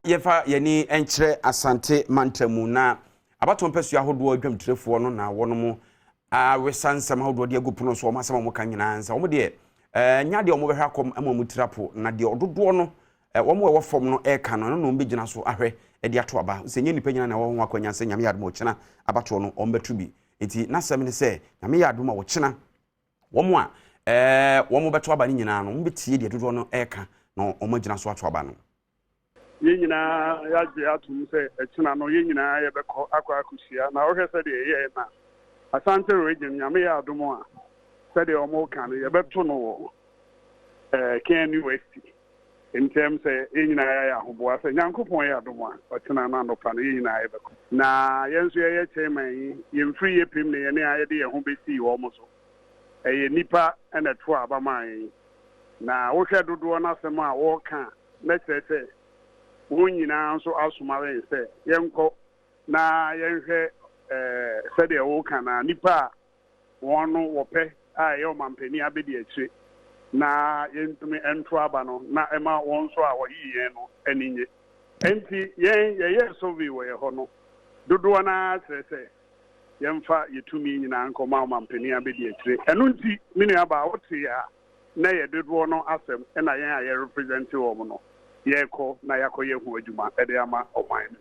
Yɛfa yɛni nkyerɛ Asante mantam mu na abatoɔ mpasua ahodoɔ adwamtirefoɔ no na wɔnom awesa nsɛm ahodoɔ de agu pono so. Wɔn asɛm a wɔka nyinaa nsa wɔn deɛ nya deɛ wɔn bɛhwɛ akɔm ama wɔn tiri apo na deɛ ɔdodoɔ no wɔn a ɛwɔ fam no ɛreka no, ɛno na wɔn bɛgyina so ahwɛ de ato aba sɛ nyɛ nipa nyinaa na ɛwɔ ho akɔnya sɛ Nyame yɛ adom a ɔkyena abatoɔ no wɔn bɛto bi. Nti n'asɛm ne sɛ Nyame yɛ adom a ɔkyena wɔn a wɔn bɛto aba no nyinaa no, wɔn bɛtie deɛ dodoɔ no ɛreka na wɔn agyina so ato aba no. Yɛn nyinaa yɛagye atom sɛ ɛkyena no yɛn nyinaa yɛbɛkɔ akɔ akɔhyia. Na wohwɛ sɛdeɛ ɛyɛɛ na Asante Region, Nyame yɛ adom a, sɛdeɛ ɔmo ka no, yɛbɛto no wɔ KNUST ntɛm sɛ yɛn nyinaa yɛayɛ ahoboa sɛ Nyankopɔn yɛ adom a, ɔkyena no anɔpa no yɛn nyinaa yɛbɛkɔ. Na yɛn nso yɛyɛ chairman yi, yɛmfiri yɛ pem ne yɛne a yɛde yɛn ho bɛsii wɔn so. Ɛyɛ nnipa na ɛto aba maa yɛn. Na wohwɛ dodoɔ no asɛm a wɔreka a, na kyerɛ sɛ wɔn nyinaa nso asoma yɛn sɛ yɛnkɔ na yɛnhwɛ sɛdeɛ wɔreka na nnipa a wɔn no wɔpɛ a ɛyɛ ɔmampanin abɛdi akyire na yɛntumi nto aba no na ɛma wɔn nso a wɔyii yɛn no ani nye. Nti yɛn yɛyɛɛ survey wɔ yɛ hɔ no, dodoɔ no ara kyerɛ sɛ yɛmfa yɛtumi nyinaa nkɔma ɔmampanin abɛdi akyire. Ɛno nti me nuabaa, wote a, na yɛ dodoɔ no asɛm ɛna yɛn a yɛrepresent wɔn no yɛrekɔ na yɛakɔyɛ ho adwuma ɛde ama ɔman no.